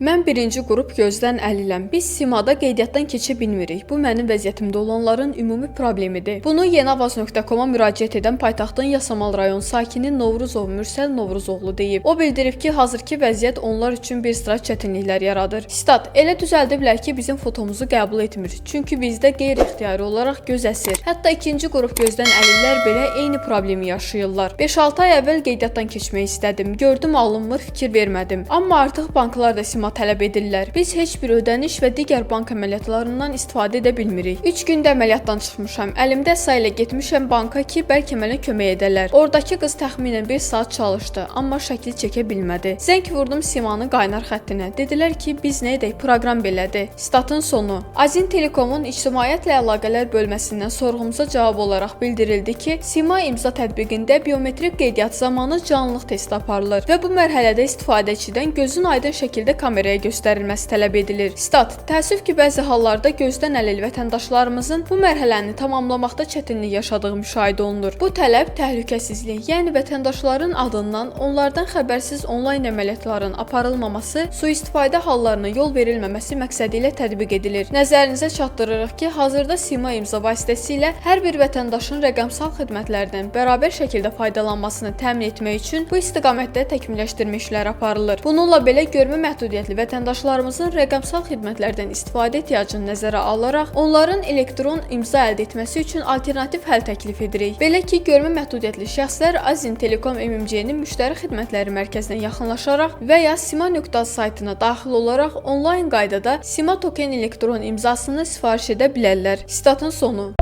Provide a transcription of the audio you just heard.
Mən birinci qrup gözdən əliləm. Biz Simada qeydiyyatdan keçə bilmirik. Bu mənim vəziyyətimdə olanların ümumi problemidir. Bunu yeniavaz.com-a müraciət edən paytaxtın Yasamal rayon sakini Novruzov Mürsəl Novruzoğlu deyib. O bildirib ki, hazırki vəziyyət onlar üçün bir sıra çətinliklər yaradır. Sitat: "Elə düzəldiblər ki, bizim fotomuzu qəbul etmir. Çünki bizdə qeyri-ixtiyari olaraq göz əsir. Hətta ikinci qrup gözdən əlillər belə eyni problemi yaşayırlar. 5-6 ay əvvəl qeydiyyatdan keçmək istədim. Gördüm alınmır, fikir vermədim. Amma artıq banklar da sima tələb edirlər. Biz heç bir ödəniş və digər bank əməliyyatlarından istifadə edə bilmirik. 3 gündə əməliyyatdan çıxmışam. Əlimdə əsa ilə getmişəm banka ki, bəlkə mənə kömək edərlər. Ordakı qız təxminən 1 saat çalışdı, amma şəkil çəkə bilmədi. Zəng vurdum Simanın qaynar xəttinə. Dedilər ki, biz nə edək, proqram belədir." Statın sonu. Azin Telekomun ictimaiyyətlə əlaqələr bölməsindən sorğumuza cavab olaraq bildirildi ki, Sima imza tətbiqində biometrik qeydiyyat zamanı canlılıq testi aparılır və bu mərhələdə istifadəçidən gözün aydın şəkildə kameraya göstərilməsi tələb edilir. Stat: "Təəssüf ki, bəzi hallarda gözdən əlil vətəndaşlarımızın bu mərhələni tamamlamaqda çətinlik yaşadığı müşahidə olunur. Bu tələb təhlükəsizlik, yəni vətəndaşların adından onlardan xəbərsiz onlayn əməliyyatların aparılmaması, sui-istifadə hallarına yol verilməməsi məqsədi ilə tətbiq edilir. Nəzərinizə çatdırırıq ki, hazırda Sima imza vasitəsilə hər bir vətəndaşın rəqəmsal xidmətlərdən bərabər şəkildə faydalanmasını təmin etmək üçün bu istiqamətdə təkmilləşdirmə işləri aparılır. Bununla belə görmə məhdudiyyətli vətəndaşlarımızın rəqəmsal xidmətlərdən istifadə ehtiyacını nəzərə alaraq onların elektron imza əldə etməsi üçün alternativ həll təklif edirik. Belə ki, görmə məhdudiyyətli şəxslər Azin Telekom MMC-nin müştəri xidmətləri mərkəzinə yaxınlaşaraq və ya sima.az saytına daxil olaraq onlayn qaydada Sima token elektron imzasını sifariş edə bilərlər." Statın sonu.